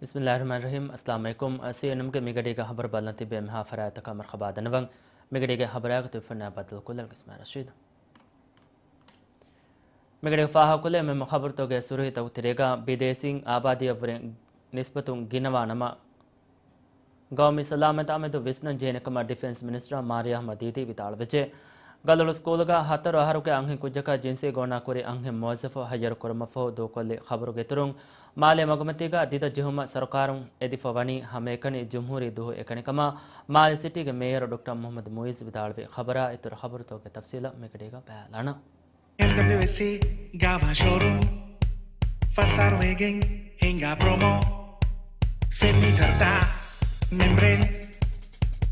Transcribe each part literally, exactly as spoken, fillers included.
ބިސްމިއްލާހިއްރަޙްމާނިއްރަޙީމް. އައްސަލާމު ޢަލައިކުމް. ސީއެންއެމްގެ މިގަޑީގަ ޚަބަރު ބަލަން ތިބޭ މިހާ ފަރާތަކާ މަރުޙަބާ ދަންނަވަން. މިގަޑީގެ ޚަބަރާގަ ތިބިފަންނާ ބައްދަލުކޮށްލަން އިސްމާ ރަޝީދު. މިގަޑީގަ ފާހަގަކޮށްލެވޭ މުހިއްމު ޚަބަރުތަކުގެ ސުރުޚީތަކުގެ ތެރޭގަ ބިދޭސީން އާބާދީއަށްވުރެ ނިސްބަތުން ގިނަވާ ނަމަ، ގައުމީ ސަލާމަތާ މެދު ވިސްނަން ޖެހޭނެ ކަމަށް ޑިފެންސް މިނިސްޓަރ މާރިޔާ އަޙްމަދު ދީދީ ވިދާޅުވެއްޖެ. ގަލޮޅު ސްކޫލުގަ ހަތަރު އަހަރުގެ އަންހެން ކުއްޖަކަށް ޖިންސީ ގޯނާކުރި އަންހެން މުވައްޒަފު ހައްޔަރު ކުރުމަށްފަހު ދޫކޮށްލި ޚަބަރުގެ އިތުރުން، މާލޭ މަގުމަތީގަ ދިދަ ޖެހުމަށް ސަރުކާރުން އެދިފަ ވަނީ ހަމައެކަނި ޖުމްހޫރީ ދުވަހު އެކަނިކަމަށް މާލެ ސިޓީގެ މޭޔަރ ޑޮކްޓަރ މުޙައްމަދު މުޢިއްޒު ވިދާޅުވި ޚަބަރާ އިތުރު ޚަބަރުތަކުގެ ތަފްސީލަށް މިގަޑީގަ ބަލާލާނަން. އެމްޑަބްލިއުއެސްސީ ގާވާ ޝޯރޫމް، ފަސް އަހަރު ވެގެން ހިނގާ ޕްރޮމޯ، ފެން މީޓަރުތައް، މެމްބްރޭން،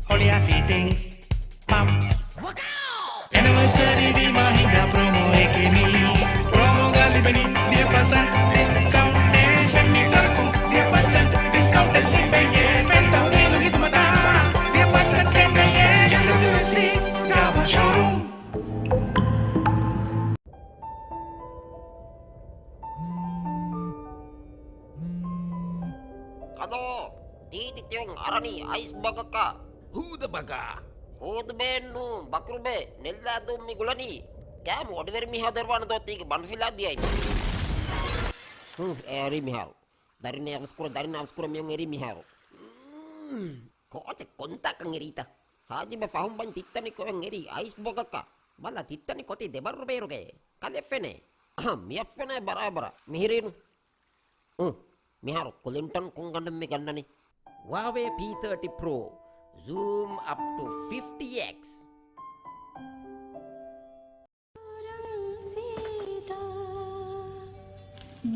ހޮޅިއާ ފިޓިންގްސް، ޕަމްޕްސް. އެނިވަރސަރީ ވީމާ ހިނގާ ޕްރޮމޯއެކޭ މީ. ޕްރޮމޯގަ ލިބެނީ ދިހަ ޕަސެންޓް ޑިސްކައުންޓެއް، ފެން މީޓަރަކުން ދިހަ ޕަސެންޓް ޑިސްކައުންޓެއް ލިބެޔޭ. ފެން ތަހުލީލު ހިދުމަތާ ދިހަ ޕަސެންޓް ކެނޑެޔޭ. އެމްޑަބްލިއުއެސްސީ ގާވާ ޝޯރޫމް. ކަލޯ، ދީދި ތިއުން އަރަނީ އައިސް ބަގަކަށް. ހޫދަ ބަގާ. ހޫދުބޭއެއްނޫ، ބަކުރުބޭ، ނެއްލާދޫ މި ގުޅަނީ. ކާމު އޮޑިވެރި މީހާ ދޮރުވާނެ ދޯ ތީގެ ބަނޑުފިލާ ދިޔައިން. ހޫ، އޭރީ މިހާރު. ދަރިން އަވަސް ކުރަ، ދަރިން އަވަސް ކުރަ މިއުން އެރީ މިހާރު. ކޯޗެއް ކޮންތާކަން އެރީތަ؟ ހާޖިބަ ފަހުން ބަން ތިއްތަނި ކޮއެން އެރީ އައިސް ބޮގަކަށް. ބަލަ ތިއްތަނި ކޮތީ ދެބަރު ބޭރުގައޭ. ކަލެފެނޭ. އަހަ، މިއަށްފެނޭ ބަރާބަރަށް. މިހިރީނު. އު، މިހާރު ކުލިންޓަން ކޮންގަނޑެއް މި ގަންނަނީ؟ ހުއާވޭ ޕީ ތާޓީ ޕްރޯ. ޒޫމް އަޕް ޓު ފިފްޓީ އެކްސް.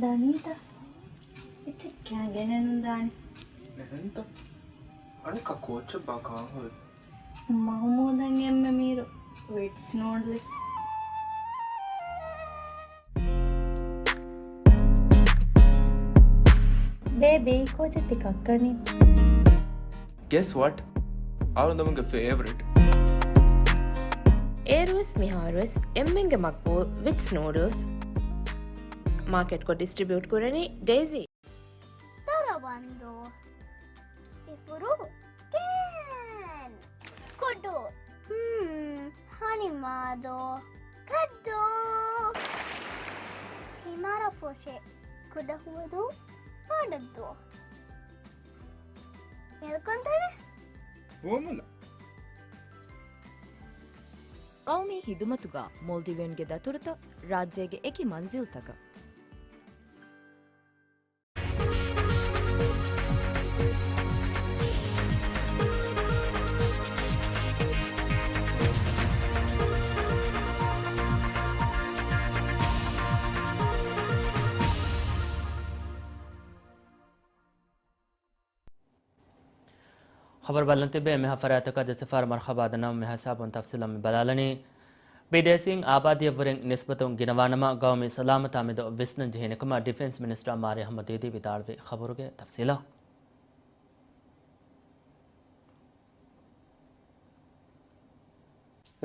ދަނީތަ؟ އެއްޗެއް ކާ ގެނެއްނު ދާނީ. އެހެންތަ؟ އަނެއްކާ ކޯޗެއް ބާ ކާން ހުރި؟ މަހުމޫދަށް އެންމެ މީރު ވިޓްސް ނޫޑްލްސް. ބޭބީ، ކޯޗެއް ތި ކައްކަނީ؟ Guess what? އަޅުގަނޑުގެ ފޭވަރިޓް. އޭރުވެސް މިހާރުވެސް އެންމެންގެ މަގްބޫލް ވިޓްސް ނޫޑްލްސް. މާކެޓްކޮށް ޑިސްޓްރިބިއުޓް ކުރަނީ ޑޭޒީ. ދަރަވަންދޫ. އިފުރު. ކޭން. ކުޑު. ހްމް. ހަނިމާދޯ. ކައްދޫ. ތިމާރަ ފޮށެ. ކުޑަހުވަދޫ. ފާޑައްދޫ. މެލްކޮންތަނެ. ފޯމުލަ. ގައުމީ ހިދުމަތުގަ މޯލްޑިވިއަންގެ ދަތުރުތައް ރާއްޖޭގެ އެކި މަންޒިލްތަކަށް. ޚަބަރު ބަލަން ތިބޭ މިހާ ފަރާތަކަށް ދެ ސިފަރު މަރުޙަބާ ދަންނަވަން. މިހާ ހިސާބުން ތަފްސީލަށް މި ބަލާލަނީ. ބިދޭސީން އާބާދީއަށްވުރެން ނިސްބަތުން ގިނަވާނަމަ، ގައުމީ ސަލާމަތާ މެދު ވިސްނަން ޖެހޭނެ ކަމަށް ޑިފެންސް މިނިސްޓަރ މާރިޔާ އަޙްމަދު ދީދީ ވިދާޅުވި ޚަބަރުގެ ތަފްސީލަށް.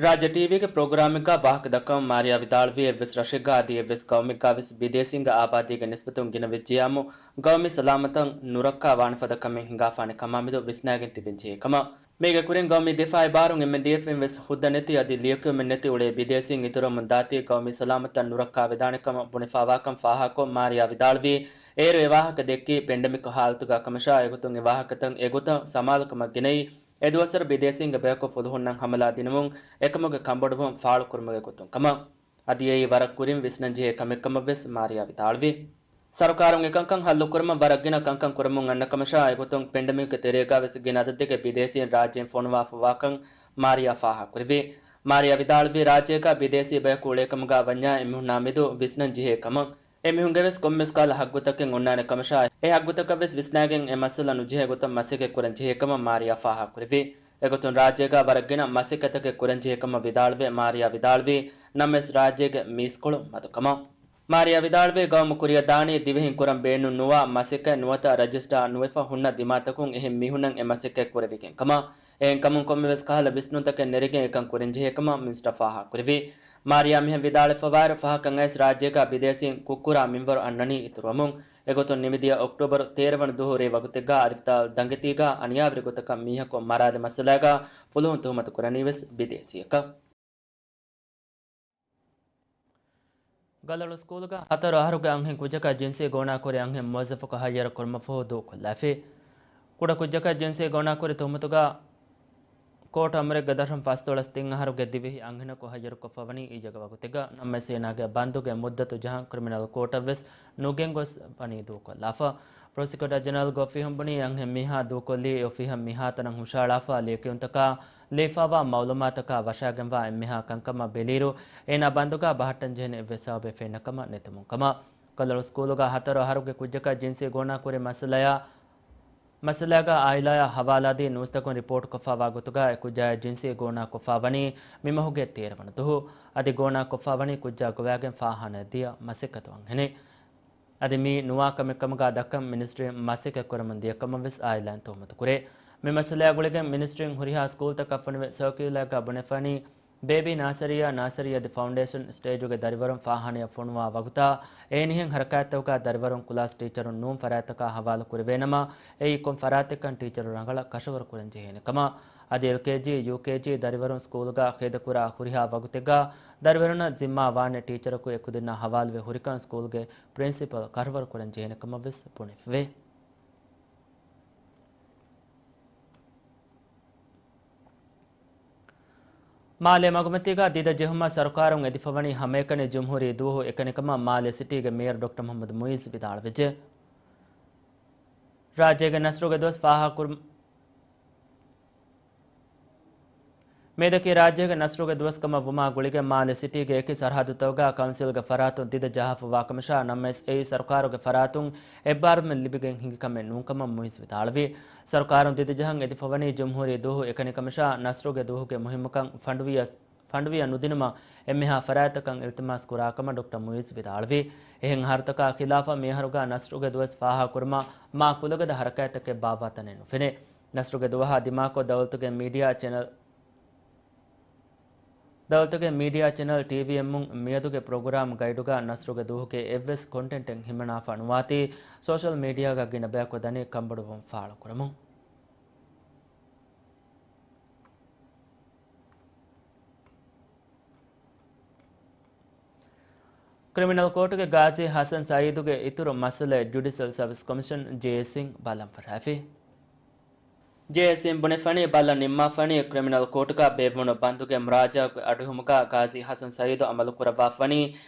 ރާއްޖެ ޓީވީގެ ޕްރޮގްރާމެއްގަ ވާހަކަ ދައްކަމުން މާރިޔާ ވިދާޅުވީ، އެއްވެސް ރަށެއްގަ އަދި އެއްވެސް ގައުމެއްގަވެސް ބިދޭސީންގެ އާބާދީގެ ނިސްބަތުން ގިނަ ވެއްޖިޔާމު، ގައުމީ ސަލާމަތަށް ނުރައްކާ ވާނެ ފަދަ ކަމެއް ހިނގާފާނެ ކަމާމެދު ވިސްނާގެން ތިބެން ޖެހޭ ކަމަށް. މީގެ ކުރިން ގައުމީ ދިފާއީ ބާރުން އެމްއެންޑީއެފް އިން ވެސް ހުއްދަ ނެތި އަދި ލިޔެކިޔުމެއް ނެތި އުޅޭ ބިދޭސީން އިތުރުވަމުން ދާތީ ގައުމީ ސަލާމަތަށް ނުރައްކާ ވެދާނެ ކަމަށް ބުނެފާވާކަން ފާހަގަކޮށް، މާރިޔާ ވިދާޅުވީ، އޭރު އެ ވާހަކަ ދެއްކީ ޕެންޑެމިކް ހާލަތުގަ ކަމަށާ، އެގޮތުން އެ ވާހަކަތައް އެގޮތަށް ސަމާލުކަމަށް ގެނައީ، އެ ދުވަސްވަރު ބިދޭސީންގެ ބަޔަކު ފުލުހުންނަށް ހަމަލާ ދިނުމުން އެކަމުގެ ކަނބޮޑުވުން ފާޅުކުރުމުގެ ގޮތުން ކަމަށް. އަދި އެއީ ވަރަށް ކުރިން ވިސްނަންޖެހޭ ކަމެއްކަމަށް ވެސް މާރިޔާ ވިދާޅުވި. ސަރުކާރުން އެކަންކަން ހައްލުކުރުމަށް ވަރަށް ގިނަ ކަންކަން ކުރަމުން އަންނަ ކަމަށާ، އެގޮތުން ޕެންޑެމިކްގެ ތެރޭގަ ވެސް ގިނަ އަދަދެއްގެ ބިދޭސީން ރާއްޖޭން ފޮނުވާފަވާކަން މާރިޔާ ފާހަގަކުރެއްވި. މާރިޔާ ވިދާޅުވީ، ރާއްޖޭގަ ބިދޭސީ ބަޔަކު އުޅޭކަމުގަ ވަންޏާ އެމީހުންނާ މެދު ވިސްނަން ޖެހޭ ކަމަށް. އެމީހުންގެ ވެސް ކޮންމެސް ކަހަލަ ހައްގުތަކެއް އޮންނާނެ ކަމަށާ، އެ ހައްގުތަކަށް ވެސް ވިސްނާގެން އެ މައްސަލަ ނުޖެހޭ ގޮތަށް މަސައްކަތް ކުރަން ޖެހޭ ކަމަށް މާރިޔާ ފާހަގަކުރެއްވި. އެގޮތުން ރާއްޖޭގަ ވަރަށް ގިނަ މަސައްކަތްތަކެއް ކުރަން ޖެހޭ ކަމަށް ވިދާޅުވެ، މާރިޔާ ވިދާޅުވީ، ނަމަވެސް ރާއްޖޭގެ މީސްކޮޅު މަދުކަމަށް. މާރިޔާ ވިދާޅުވީ، ގައުމު ކުރިއަށް ދާނީ ދިވެހިން ކުރަން ބޭނުން ނުވާ މަސައްކަތް ނުވަތަ ރަޖިސްޓާ ނުވެފަ ހުންނަ ދިމާތަކުން އެހެން މީހުންނަށް އެ މަސައްކަތް ކުރެވިގެން ކަމަށް. އެހެންކަމުން ކޮންމެވެސް ކަހަލަ ވިސްނުންތަކެއް ނެރެގެން އެކަން ކުރަންޖެހޭ ކަމަށް މިނިސްޓަރ ފާހަގަކުރެއްވި. މާރިޔާ މިހެން ވިދާޅުވެފަވާއިރު، ފަހަކަށް އައިސް ރާއްޖޭގަ ބިދޭސީން ކުށްކުރާ މިންވަރު އަންނަނީ އިތުރުވަމުން. އެގޮތުން ނިމިދިޔަ އޮކްޓޫބަރު ތޭރަ ވަނަ ދުވަހު ރޭ ވަގުތެއްގަ އަލިފްތާލް ދަނގެތީގަ އަނިޔާވެރި ގޮތަކަށް މީހަކު މަރާލި މައްސަލާގަ ފުލުހުން ތުހުމަތު ކުރަނީވެސް ބިދޭސީއަކަށް. ގަލޮޅު ސްކޫލުގަ ހަތަރު އަހަރުގެ އަންހެން ކުއްޖަކަށް ޖިންސީ ގޯނާކުރި އަންހެން މުވައްޒަފަކު ހައްޔަރު ކުރުމަށްފަހު ދޫކޮށްލާފި. ކުޑަ ކުއްޖަކަށް ޖިންސީ ގޯނާކުރި ތުހުމަތުގަ ކޯޓު އަމުރެއްގެ ދަށުން ފަސްދޮޅަސް ތިން އަހަރުގެ ދިވެހި އަންހެނަކު ހައްޔަރުކޮށްފަ ވަނީ އިއްޔެގެ ވަގުތެއްގަ. ނަމަވެސް އޭނާގެ ބަންދުގެ މުއްދަތު ޖަހަން ކްރިމިނަލް ކޯޓަށްވެސް ނުގެން ގޮސް ވަނީ ދޫކޮށްލާފަ. ޕްރޮސިކިއުޓަރ ޖެނެރަލްގެ އޮފީހުން ބުނީ، އަންހެން މީހާ ދޫކޮށްލީ އެ އޮފީހަށް މިހާތަނަށް ހުށައަޅާފަ ލިޔެކިޔުންތަކާ ލިޔެފައިވާ މައުލޫމާތަކާ ވަށާގެންވާ އެންމެހާ ކަންކަމަށް ބެލިއިރު، އޭނާ ބަންދުގަ ބަހައްޓަން ޖެހެނީ އެއްވެސް ސަބަބެއް ފެންނަ ކަމަށް ނެތުމުން ކަމަށް. ގަލޮޅު ސްކޫލުގަ ހަތަރު އަހަރުގެ ކުއްޖަކަށް ޖިންސީ ގޯނާކުރި މައްސަލަޔާ، މައްސަލާގަ އާއިލާޔާ ހަވާލާދީ ނޫސްތަކުން ރިޕޯޓްކޮށްފައިވާ ގޮތުގަ އެ ކުއްޖާއަށް ޖިންސީ ގޯނާކޮށްފަ ވަނީ މި މަހުގެ ތޭރަ ވަނަ ދުވަހު. އަދި ގޯނާކޮށްފަ ވަނީ ކުއްޖާ ގޮވާގެން ފާހާނަޔަށް ދިޔަ މަސައްކަތު އަންހެނެއް. އަދި މީ ނުވާ ކަމެއް ކަމުގަ ދައްކަން މިނިސްޓްރީން މަސައްކަތް ކުރަމުން ދިޔަ ކަމަށް ވެސް އާއިލާއިން ތުހުމަތު ކުރޭ. މި މައްސަލަޔާ ގުޅިގެން މިނިސްޓްރީން ހުރިހާ ސްކޫލްތަކަށް ފޮނުވި ސަރކިއުލާގަ ބުނެފަނީ، ބޭބީ ނާސަރީއާ، ނާސަރީ އަދި ފައުންޑޭޝަން ސްޓޭޖުގެ ދަރިވަރުން ފާހާނަޔަށް ފޮނުވާ ވަގުތާ، އެހެނިހެން ހަރަކާތްތަކުގަ ދަރިވަރުން ކުލާސް ޓީޗަރުން ނޫން ފަރާތްތަކާ ހަވާލު ކުރެވޭނަމަ، އެއީ ކޮން ފަރާތެއްކަން ޓީޗަރު ރަނގަޅަށް ކަށަވަރު ކުރަން ޖެހޭނެ ކަމަށް. އަދި އެލްކޭޖީ، ޔޫކޭޖީ ދަރިވަރުން ސްކޫލުގަ ޤައިދުކުރާ ހުރިހާ ވަގުތެއްގަ ދަރިވަރުންނަށް ޒިންމާ ވާނެ ޓީޗަރަކު އެކުދިންނާ ހަވާލުވެ ހުރިކަން ސްކޫލްގެ ޕްރިންސިޕަލް ކަށަވަރު ކުރަން ޖެހޭނެ ކަމަށް ވެސް ބުނެފަވޭ. މާލޭ މަގުމަތީގަ ދިދަ ޖެހުމަށް ސަރުކާރުން އެދިފަވަނީ ހަމައެކަނި ޖުމްހޫރީ ދުވަހު އެކަނިކަމަށް މާލެ ސިޓީގެ މޭޔަރު ޑޮކްޓަރ މުހައްމަދު މުއިއްޒު ވިދާޅުވެއްޖެ. ރާއްޖޭގެ ނަސްރުގެ ދުވަސް ފާހަގަކުރު-، މިއަދަކީ ރާއްޖޭގެ ނަސްރުގެ ދުވަސް ކަމަށް ވުމާ ގުޅިގެން މާލެ ސިޓީގެ އެކި ސަރަހައްދުތަކުގަ ކައުންސިލްގެ ފަރާތުން ދިދަ ޖަހާފަވާ ކަމަށާ، ނަމަވެސް އެއީ ސަރުކާރުގެ ފަރާތުން އެއްބާރުލުމެއް ލިބިގެން ހިނގި ކަމެއް ނޫން ކަމަށް މުއިއްޒު ވިދާޅުވި. ސަރުކާރުން ދިދަ ޖަހަން އެދިފަވަނީ ޖުމްހޫރީ ދުވަހު އެކަނިކަމަށާ، ނަސްރުގެ ދުވަހުގެ މުހިއްމުކަން ފަނޑުވިޔަސް، ފަނޑުވިޔަ ނުދިނުމަށް އެންމެހާ ފަރާތްތަކަށް އިލްތިމާސް ކުރާ ކަމަށް ޑޮކްޓަރ މުއިއްޒު ވިދާޅުވި. އެހެން އަހަރުތަކާ ޚިލާފަށް މިއަހަރުގަ ނަސްރުގެ ދުވަސް ފާހަގަކުރުމަށް މާ ކުލަގަދަ ހަރަކާތްތަކެއް ބާއްވާ ތަނެއް ނުފެނޭ. ނަސްރުގެ ދުވަހާ ދިމާކޮށް ދައުލަތުގެ މީޑިއާ ޗެނަލް، ދައުލަތުގެ މީޑިއާ ޗެނަލް ޓީވީއެމުން މިއަދުގެ ޕްރޮގްރާމް ގައިޑުގަ ނަސްރުގެ ދުވަހުގެ އެއްވެސް ކޮންޓެންޓެއް ހިމަނާފަ ނުވާތީ، ސޯޝަލް މީޑިއާގަ ގިނަ ބަޔަކު ދަނީ ކަންބޮޑުވުން ފާޅުކުރަމުން. ކްރިމިނަލް ކޯޓުގެ ގާޒީ ހަސަން ސައީދުގެ އިތުރު މައްސަލައެއް ޖުޑިޝަލް ސަރވިސް ކޮމިޝަން، ޖޭއެސްސީން ބަލަންފަށާފި. ޖޭއެސްސީން ބުނެފަނީ، ބަލަން ނިންމާފަނީ ކްރިމިނަލް ކޯޓުގަ ބޭއްވުނު ބަންދުގެ މުރާޖަޢާގެ އަޑުއެހުމުގަ ގާޒީ ހަސަން ސައީދު އަމަލު ކުރައްވާފަނީ،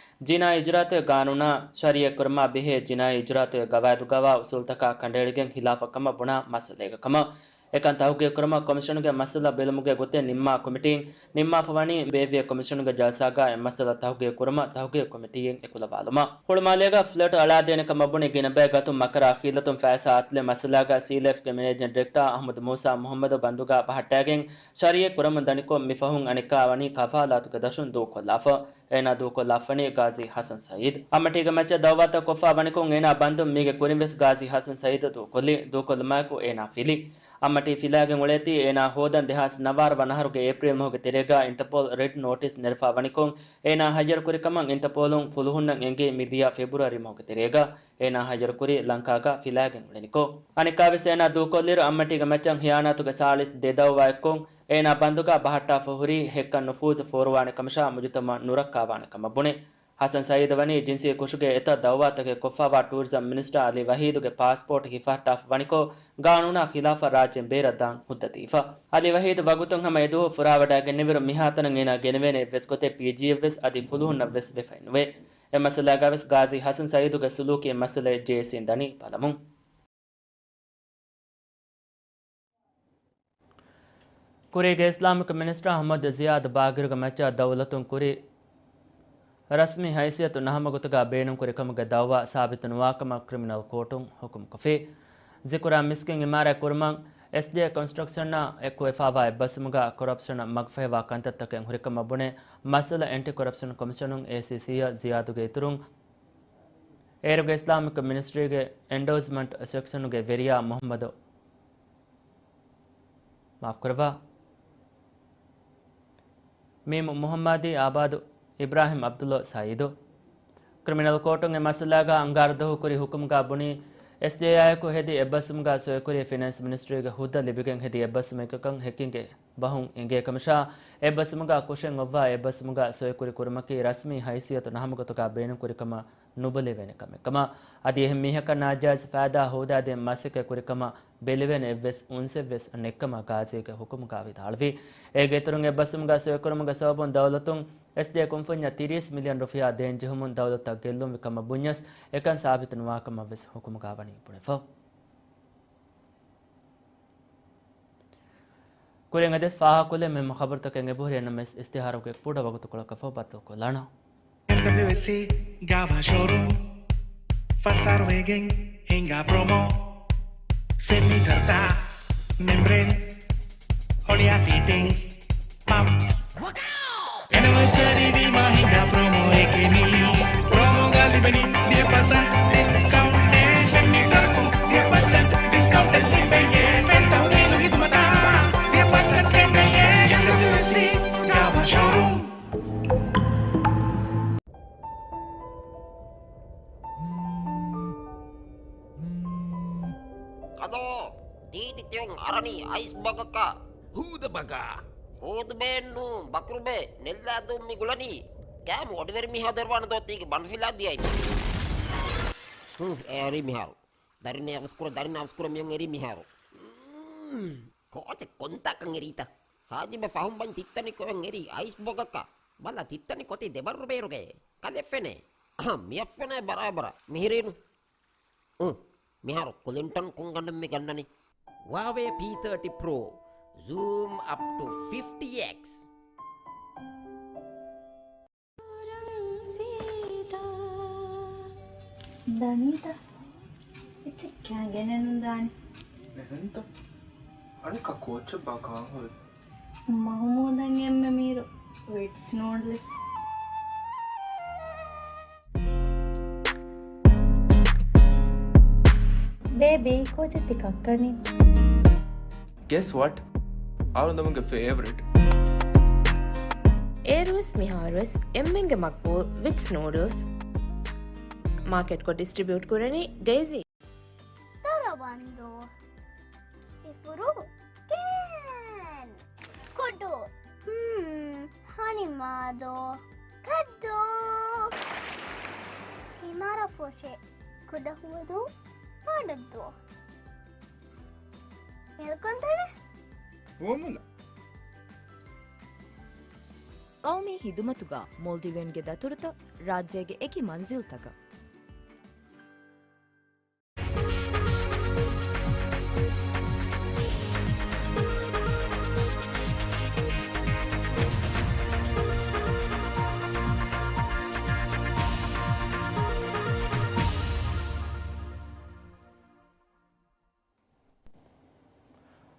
ޖިނާއީ އިޖުރާއަތުގެ ގާނޫނާ ޝަރީޢަތްކުރުމާ ބެހޭ ޖިނާއީ އިޖުރާއަތުގެ ގަވާއިދުގަވާ އުސޫލުތަކާ ކަނޑައެޅިގެން ޚިލާފަށް ކަމަށް ބުނާ މައްސަލައެއްގެ ކަމަށް. އެކަން ތަހުގީގުކުރުމަށް ކޮމިޝަނުގެ މައްސަލަ ބެލުމުގެ ގޮތެއް ނިންމާ ކޮމިޓީން ނިންމާފަވަނީ ބޭއްވިޔަ ކޮމިޝަނުގެ ޖަލްސާގަ އެ މައްސަލަ ތަހުގީގުކުރުމަށް ތަހުގީގު ކޮމިޓީއެއް އެކުލަވާލުމަށް. ހުޅުމާލޭގަ ފްލެޓް އަޅާދޭނެ ކަމަށް ބުނި ގިނަ ބައެއް ގަތުން މަކަރާ ޚީލަތުން ފައިސާ އަތުލެއް މައްސަލާގަ ސީލައިފްގެ މެނޭޖިން ޑިރެކްޓާ އަޙްމަދު މޫސާ މުޙައްމަދު ބަންދުގަ ބަހައްޓާގެން ޝަރީޢަތް ކުރަމުން ދަނިކޮށް މި ފަހުން އަނެއްކާ ވަނީ ކަފާލާތުގެ ދަށުން ދޫކޮށްލާފަ. އޭނާ ދޫކޮށްލާފަނީ ގާޒީ ހަސަން ސައީދު. އައްމަޓީގެ މައްޗަށް ދައުވާތައް ކޮށްފަ ވަނިކޮށް އޭނާ ބަންދުން މީގެ ކުރިން ވެސް ގާޒީ ހަސަން ސައީދު ދޫކޮށްލި. ދޫކޮށްލުމާއެކު އޭނާ ފިލި. އައްމަޓީ ފިލާގެން އުޅޭތީ އޭނާ ހޯދަން ދެހާސް ނަވާރަ ވަނަ އަހަރުގެ އޭޕްރީލް މަހުގެ ތެރޭގަ އިންޓަޕޯލް ރެޑް ނޯޓިސް ނެރެފަ ވަނިކޮށް، އޭނާ ހައްޔަރުކުރި ކަމަށް އިންޓަޕޯލުން ފުލުހުންނަށް އެނގި މިދިޔަ ފެބްރުއަރީ މަހުގެ ތެރޭގަ. އޭނާ ހައްޔަރުކުރީ ލަންކާގަ ފިލާގެން އުޅެނިކޮށް. އަނެއްކާވެސް އޭނާ ދޫކޮށްލިއިރު އައްމަޓީގެ މައްޗަށް ހިޔާނާތުގެ ސާޅީސް ދެ ދައުވާ އެއްކޮށް، އޭނާ ބަންދުގަ ބަހައްޓާފަ ހުރީ ހެއްކަން ނުފޫޒު ފޯރުވާނެ ކަމަށާ މުޖުތަމައަށް ނުރައްކާވާނެ ކަމަށް ބުނެ. ހަސަން ސައީދަށް ވަނީ ޖިންސީ ކުށުގެ އެތައް ދައުވާތަކެއް ކޮށްފައިވާ ޓޫރިޒަމް މިނިސްޓަރ އަލީ ވަހީދުގެ ޕާސްޕޯޓް ހިފަހައްޓާފަ ވަނިކޮށް، ގާނޫނާ ޚިލާފަށް ރާއްޖޭން ބޭރަށްދާން ހުއްދަ ދީފަ. އަލީ ވަހީދު ވަގުތުން ހަމަ އެދުވަހު ފުރާވަޑައިގެންނެވިއިރު، މިހާތަނަށް އޭނާ ގެނެވޭނެ އެއްވެސް ގޮތެއް ޕީޖީއަށްވެސް އަދި ފުލުހުންނަށްވެސް ވެފައެއްނުވޭ. އެ މައްސަލާގަވެސް ގާޒީ ހަސަން ސައީދުގެ ސުލޫކީ މައްސަލައެއް ޖޭއެސްސީން ދަނީ ބަލަމުން. ކުރީގެ އިސްލާމިކް މިނިސްޓަރ އަޙްމަދު ޒިޔާދު ބާގިރުގެ މައްޗަށް ދައުލަތުން ކުރި ރަސްމީ ހައިސިއްޔަތު ނަހަމަގޮތުގަ ބޭނުންކުރި ކަމުގެ ދައުވާ ސާބިތުނުވާކަމަށް ކްރިމިނަލް ކޯޓުން ހުކުމްކޮށްފި. ޒިކުރާ މިސްކިތް އިމާރާތް ކުރުމަށް އެސްޖޭ ކޮންސްޓްރަކްޝަނާ އެކުވެފައިވާ އެއްބަސްވުމުގަ ކޮރަޕްޝަނަށް މަގުފަހިވާ ކަންތައްތަކެއް ހުރިކަމަށް ބުނެ، މައްސަލަ އެންޓި ކޮރަޕްޝަން ކޮމިޝަނުން، އޭސީސީއަށް ޒިޔާދުގެ އިތުރުން، އޭރުގެ އިސްލާމިކް މިނިސްޓްރީގެ އެންޑޯސްމަންޓް ސެކްޝަނުގެ ވެރިޔާ މުހައްމަދު، މާފުކުރައްވާ، މީމު މުހައްމާދީ އާބާދު އިބްރާހިމް އަބްދުﷲ ސައީދު، ކްރިމިނަލް ކޯޓުން އެ މައްސަލާގަ އަންގާރަ ދުވަހު ކުރި ހުކުމުގަ ބުނީ، އެސްޖޭއާއެކު ހެދި އެއްބަސްވުމުގަ ސޮއިކުރި ފިނޭންސް މިނިސްޓްރީގެ ހުއްދަ ލިބިގެން ހެދި އެއްބަސްވުމެއްކަން ހެކިގެން ބަހުން އެނގޭ ކަމަށާ، އެއްބަސްވުމުގަ ކުށެއް އޮއްވާ އެއްބަސްވުމުގަ ސޮއިކުރި ކުރުމަކީ ރަސްމީ ހައިސިއްޔަތު ނަހަމަގޮތުގަ ބޭނުންކުރި ކަމަށް ނުބުނެވޭނެ ކަމެއް ކަމަށް، އަދި އެހެން މީހަކަށް ނާޖާއިޒް ފައިދާ ހޯދާދޭން މަސައްކަތް ކުރި ކަމަށް ބެލެވޭނެ އެއްވެސް އުންސެއްވެސް ނެތްކަމަށް ގާޒީގެ ހުކުމުގަ ވިދާޅުވި. އޭގެ އިތުރުން އެއްބަސްވުމުގަ ސޮއިކުރުމުގެ ސަބަބުން ދައުލަތުން އެސްޖޭ ކުންފުންޏަށް ތިރީސް މިލިއަން ރުފިޔާ ދޭން ޖެހުމުން ދައުލަތަށް ގެއްލުންވި ކަމަށް ބުންޏަސް، އެކަން ސާބިތުނުވާ ކަމަށް ވެސް ހުކުމުގަ ވަނީ ބުނެފަ. ކުރިން އަދިވެސް ފާހަގަކޮށްލެވޭ މެހެމު ޚަބަރުތަކެއް އެބަހުރި. އެންއެމްއެސް އިސްތިހާރުގެ ކުޑަ ވަގުތުކޮޅަކަށްފަހު ބައްދަލުކޮށްލާނަން. އެމްޑަބްލިއުއެސްސީ ގާވާ ޝޯރޫމް ފަސް އަހަރު ވެގެން ހިނގާ ޕްރޮމޯ. ފެން މީޓަރުތައް، މެމްބްރޭން، ހޮޅިއާ ފިޓިންގްސް، ޕަމްޕްސް. އެނިވަރސަރީ ވީމާ ހިނގާ ޕްރޮމޯއެކޭ މީ. ޕްރޮމޯގަ ލިބެނީ ވިހި ޕަސެންޓް ޑިސްކައުންޓެއް. ފެން މީޓަރަކުން ވިހި ޕަސެންޓް ޑިސްކައުންޓެއް ލިބެޔޭ. ފެން ތަހުލީލު ހިދުމަތާ ވިހި ޕަސެންޓް ކެނޑެޔޭ. އެމްޑަބްލިއުއެސްސީ ގާވާ ޝޯރޫމް. ކަލޯ، ދީދި ތިޔަން އަރަނީ އައިސް ބަގަކަށް. ހޫދަ ބަގާ. ހޫދުބޭން ނޫން، ބަކުރުބޭ، ނެއްލާދޫން މި ގުޅަނީ. ކާމު އޮޑިވެރި މީހާ ދެރުވާނެ ދޯ ތީގެ ބަނޑުފިލާ ދިޔައި. ހު، އެރީ މިހާރު. ދަރިން އަވަސްކުރ، ދަރިން އަވަސްކުރ މިޔަން އެރީ މިހާރު. މް، ކޯޗެއް ކޮންތާކަން އެރީތަ؟ ހާޖިބެ ފަހުން ބަން ތިއްތަނި ކޮއެން އެރީ އައިސް ބޮގަކަށް. ބަލަ ތިއްތަނި ކޮތީ ދެބައްރު ބޭރުގެ. ކަލެ ފެނޭ. އަހަ، މިއަށް ފެނޭ ބަރާބަރަށް. މިހިރީނު. އު، މިހާރު ކުލިންޓަން ކޮންގަނޑެއް މި ގަންނަނީ؟ ހުއާވޭ ޕީ ތާޓީ ޕްރޯ. ޒޫމް އަޕް ޓު ފިފްޓީ އެކްސް. ދަނީތަ؟ އެއްޗެއް ކާން ގެނެއް ނުދާނެ. އެހެންތަ؟ އަނެއްކާ ކޯޗަށް ބާ ކާން ހުރި؟ މަހުމޫދަށް އެންމެ މީރު ވިޓްސް ނޫޑްލްސް. ބޭބީ، ކޯޗެއް ތި ކައްކަނީ؟ Guess what? އަޅުގަނޑުގެ ފޭވަރިޓް. އޭރުވެސް މިހާރުވެސް އެންމެންގެ މަގްބޫލް ވިޓްސް ނޫޑްލްސް. މާކެޓްކޮށް ޑިސްޓްރިބިއުޓް ކުރަނީ ޑެއިޒީ. ދަރަވަންދޫ. އިފުރު. ކޭން. ކުޑު. ހުން. ހަނިމާދޯ. ކައްދޫ. ތިމަރަފުށި. ކުޑަހުވަދޫ. ބަނޑައްދޫ. މެލްކޮންތަނެ. ފުވަމުލަ. ޤައުމީ ޚިދުމަތުގަ މޯލްޑިވިއަންގެ ދަތުރުތައް ރާއްޖޭގެ އެކި މަންޒިލްތަކަށް.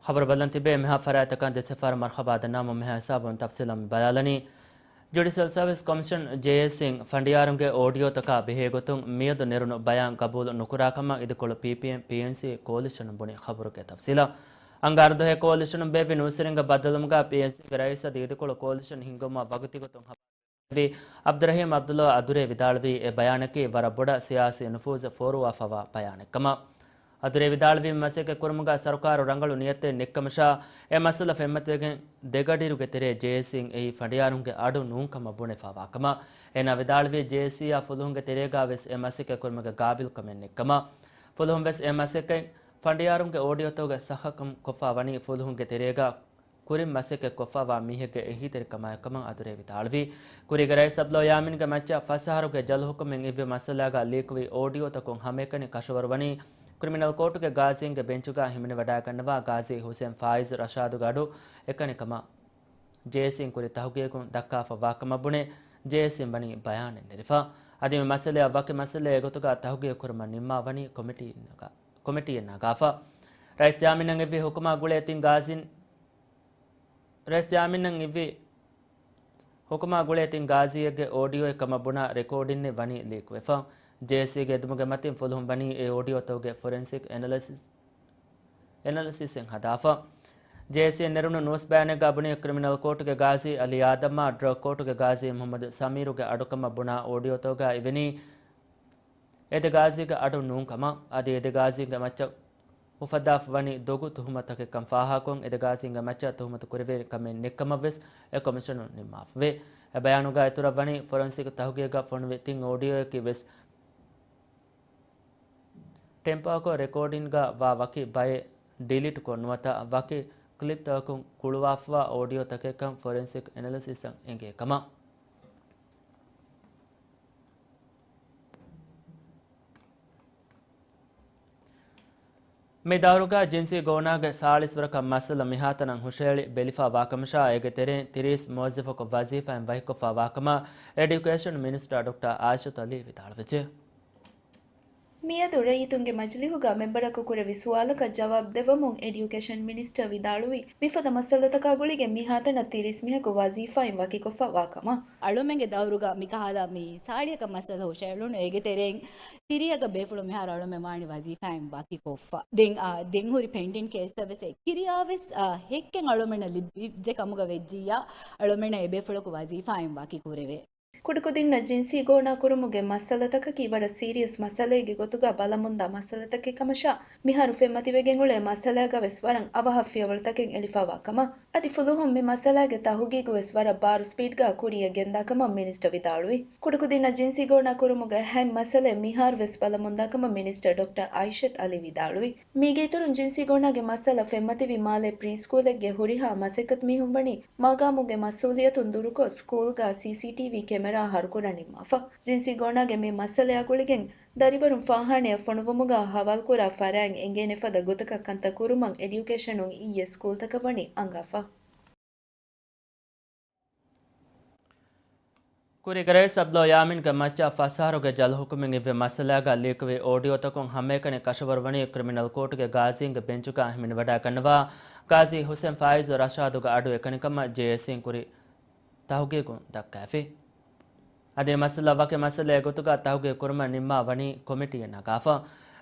ޚަބަރު ބަލަން ތިބޭ މިހާ ފަރާތްތަކަށް ދެސެފާރަ މަރްޙަބާ ދަންނަވަމުން މިހާ ހިސާބުން ތަފްސީލަށް މި ބަލާލަނީ. ޖުޑިޝަލް ސަރވިސް ކޮމިޝަން، ޖޭއެސްސީން ފަނޑިޔާރުންގެ އޯޑިއޯތަކާ ބެހޭގޮތުން މިއަދު ނެރުނު ބަޔާން ގަބޫލު ނުކުރާކަމަށް އިދިކޮޅު ޕީޕީއެމް، ޕީއެންސީ ކޯލިޝަނުން ބުނި. ޚަބަރުގެ ތަފްސީލަށް. އަންގާރަ ދުވަހެއް ކޯލިޝަނުން ބޭއްވި ނޫސްވެރިންގެ ބައްދަލުވުމުގަ ޕީއެންސީގެ ރައީސް އަދި އިދިކޮޅު ކޯލިޝަން ހިންގުމަށް ވަގުތީގޮތުން ވި އަބްދުރަހީމް އަބްދުﷲ އަދުރޭ ވިދާޅުވީ، އެ ބަޔާނަކީ ވަރަށް ބޮޑަށް ސިޔާސީ ނުފޫޒު ފޯރުވާފައިވާ ބަޔާނެއް ކަމަށް. އަދުރޭ ވިދާޅުވީ، މަސައްކަތް ކުރުމުގަ ސަރުކާރު ރަނގަޅު ނިޔަތެއް ނެތްކަމަށާ، އެ މައްސަލަ ފެންމަތިވެގެން ދެގަޑިއިރުގެ ތެރޭ ޖޭއެސްސީން އެއީ ފަނޑިޔާރުންގެ އަޑު ނޫންކަމަށް ބުނެފައިވާ ކަމަށް. އޭނާ ވިދާޅުވީ، ޖޭއެސްސީއާ ފުލުހުންގެ ތެރޭގަ ވެސް އެ މަސައްކަތް ކުރުމުގެ ގާބިލްކަމެއް ނެތްކަމަށް. ފުލުހުން ވެސް އެ މަސައްކަތް ފަނޑިޔާރުންގެ އޯޑިއޯތަކުގެ ސައްހަކަން ކޮށްފަ ވަނީ ފުލުހުންގެ ތެރޭގަ ކުރިން މަސައްކަތް ކޮށްފައިވާ މީހެއްގެ އެހީތެރިކަމާއެކަމަށް އަދުރޭ ވިދާޅުވި. ކުރީގެ ރައީސް އަބްދުﷲ ޔާމީންގެ މައްޗަށް ފަސް އަހަރުގެ ޖަލު ހުކުމެއް އިއްވި މައްސަލާގަ ލީކުވި އޯޑިއޯތަކުން ހަމައެކަނި ކަށަވަރުވަނީ ކްރިމިނަލް ކޯޓުގެ ގާޒީންގެ ބެންޗުގަ ހިމެނިވަޑައިގަންނަވާ ގާޒީ ހުސެން ފާއިޒް ރަޝާދުގެ އަޑު އެކަނިކަމަށް ޖޭއެސްސީން ކުރި ތަހުގީގުން ދައްކާފައިވާކަމަށް ބުނެ، ޖޭއެސްސީން ވަނީ ބަޔާނެއް ނެރެފަ. އަދި މި މައްސަލައަށް ވަކި މައްސަލައެއް ގޮތުގަ ތަހުގީގު ކުރުމަށް ނިންމާވަނީ ކޮމިޓީއެއް ނަގާ، ކޮމިޓީއެއް ނަގާފަ. ރައީސް ޔާމީނަށް އިއްވި ހުކުމާ ގުޅޭ ތިން ގާޒީން، ރައީސް ޔާމީނަށް އިއްވި ހުކުމާ ގުޅޭ ތިން ގާޒީއެއްގެ އޯޑިއޯއެއް ކަމަށް ބުނާ ރެކޯޑިންނެއް ވަނީ ލީކުވެފަ. ޖޭއެސްސީގެ އެދުމުގެ މަތިން ފުލުހުން ވަނީ އެ އޯޑިއޯތަކުގެ ފޮރެންސިކް އެނަލިސިސް، އެނަލިސިސްއެއް ހަދާފަ. ޖޭއެސްސީން ނެރުނު ނޫސް ބަޔާނެއްގަ ބުނީ ކްރިމިނަލް ކޯޓުގެ ގާޒީ އަލީ އާދަމްއާ ޑްރަގް ކޯޓުގެ ގާޒީ މުހައްމަދު ސަމީރުގެ އަޑުކަމަށް ބުނާ އޯޑިއޯތަކުގަ އިވެނީ އެދެ ގާޒީގެ އަޑު ނޫން ކަމަށް، އަދި އެދެ ގާޒީގެ މައްޗަށް އުފައްދާފަ ވަނީ ދޮގު ތުހުމަތަކެއްކަން ފާހަގަކޮށް، އެދެ ގާޒީންގެ މައްޗަށް ތުހުމަތު ކުރެވޭނެ ކަމެއް ނެތްކަމަށްވެސް އެ ކޮމިޝަނުން ނިންމާފަވޭ. އެ ބަޔާނުގައި އިތުރަށް ވަނީ ފޮރެންސިކް ތަހުގީގަށް ފޮނުވި ތިން އޯޑިއޯއަކީ ވެސް ޓެމްޕާކޮށް ރެކޯޑިންގަ ވާ ވަކި ބައެއް ޑިލީޓްކޮށް ނުވަތަ ވަކި ކްލިޕްތަކަކުން ގުޅުވާފަވާ އޯޑިއޯތަކެއްކަން ފޮރެންސިކް އެނަލިސިސްއަށް އެނގޭ ކަމަށް. މި ދައުރުގަ ޖިންސީ ގޯނާގެ ސާޅީސް ވަރަކަށް މައްސަލަ މިހާތަނަށް ހުށައެޅި ބެލިފަ ވާކަމަށާ، އޭގެ ތެރެއިން ތިރީސް މުވައްޒަފަކު ވަޒީފާއިން ވަކިކޮށްފަ ވާކަމަށް އެޑިއުކޭޝަން މިނިސްޓަރ ޑޮކްޓަރ އާއިޝަތު އަލީ ވިދާޅުވެއްޖެ. މިއަދު ރައްޔިތުންގެ މަޖިލީހުގަ މެންބަރަކު ކުރެއްވި ސުވާލަކަށް ޖަވާބު ދެއްވަމުން އެޑިއުކޭޝަން މިނިސްޓަރ ވިދާޅުވީ، މިފަދަ މައްސަލަތަކާ ގުޅިގެން މިހާތަނަށް ތިރީސް މީހަކު ވަޒީފާއިން ވަކިކޮށްފަ ވާކަމަށް. އަޅުމެންގެ ދައުރުގަ މިކަހަލަ މި ސާޅީއަކަށް މައްސަލަ ހުށައެޅުނު، އޭގެ ތެރެއިން ތިރީއަކަށް ބޭފުޅުން މިހާރު އަޅުމެން ވާނީ ވަޒީފާއިން ވަކިކޮށްފަ. ދެން، އާ، ދެން ހުރި ޕެންޑިން ކޭސްތައް ވެސް އެ ކިރިޔާ ވެސް، އާ، ހެއްކެއް އަޅުމެންނަށް ލިބިއްޖެ ކަމުގަ ވެއްޖިއްޔާ، އަޅުމެންނަށް އެ ބޭފުޅަކު ވަޒީފާއިން ވަކި ކުރެވޭ. ކުޑަކުދިންނަށް ޖިންސީ ގޯނާ ކުރުމުގެ މައްސަލަތަކަކީ ވަރަށް ސީރިއަސް މައްސަލައެއްގެ ގޮތުގަ ބަލަމުންދާ މައްސަލަތަކެއް ކަމަށާ، މިހާރު ފެންމަތިވެގެން އުޅޭ މައްސަލާގަ ވެސް ވަރަށް އަވަހަށް ފިޔަވަޅުތަކެއް އެޅިފަ ވާ ކަމަށް، އަދި ފުލުހުން މި މައްސަލާގެ ތަހުގީގު ވެސް ވަރަށް ބާރު ސްޕީޑްގަ ކުރިޔަށް ގެންދާ ކަމަށް މިނިސްޓަރ ވިދާޅުވި. ކުޑަކުދިންނަށް ޖިންސީ ގޯނާ ކުރުމުގެ ހަތް މައްސަލައެއް މިހާރު ވެސް ބަލަމުންދާ ކަމަށް މިނިސްޓަރ ޑޮކްޓަރ އާއިޝަތު އަލީ ވިދާޅުވި. މީގެ އިތުރުން ޖިންސީ ގޯނާގެ މައްސަލަ ފެންމަތިވި މާލޭ ޕްރީ ސްކޫލެއްގެ ހުރިހާ މަސައްކަތު މީހުން ވަނީ މަގާމުގެ މަސްއޫލިއްޔަތުން ދުރުކޮށް، ސްކޫލްގަ ސީސީޓީވީ ކެމެރާ ހަރުކުރަން ނިންމާފަ. ޖިންސީ ގޯނާގެ މި މައްސަލަޔާ ގުޅިގެން ދަރިވަރުން ފާހާނަޔަށް ފޮނުވުމުގަ ހަވާލުކުރާ ފަރާތް އެނގޭނެ ފަދަ ގޮތަކަށް ކަންތައް ކުރުމަށް އެޑިއުކޭޝަނުން އިއްޔެ ސްކޫލްތަކަށް ވަނީ އަންގާފަ. ކުރީގެ ރައީސް އަބްދުﷲ ޔާމީންގެ މައްޗަށް ފަސް އަހަރުގެ ޖަލު ހުކުމެއް އިއްވި މައްސަލާގަ ލީކުވި އޯޑިއޯތަކުން ހަމައެކަނި ކަށަވަރުވަނީ ކްރިމިނަލް ކޯޓުގެ ގާޒީންގެ ބެންޗުގަ އަހަރެމެން ވަޑައިގަންނަވާ ގާޒީ ހުސެން ފާއިޒު ރަޝާދުގެ އަޑު އެކަނިކަމަށް ޖޭއޭސީން ކުރި ތަހުގީގުން ދައްކައިފި. އަދި މައްސަލަ ވަކި މައްސަލައެއް ގޮތުގަ ތަހުގީގު ކުރުމަށް ނިންމާ ވަނީ ކޮމިޓީއެއް ނަގާފަ.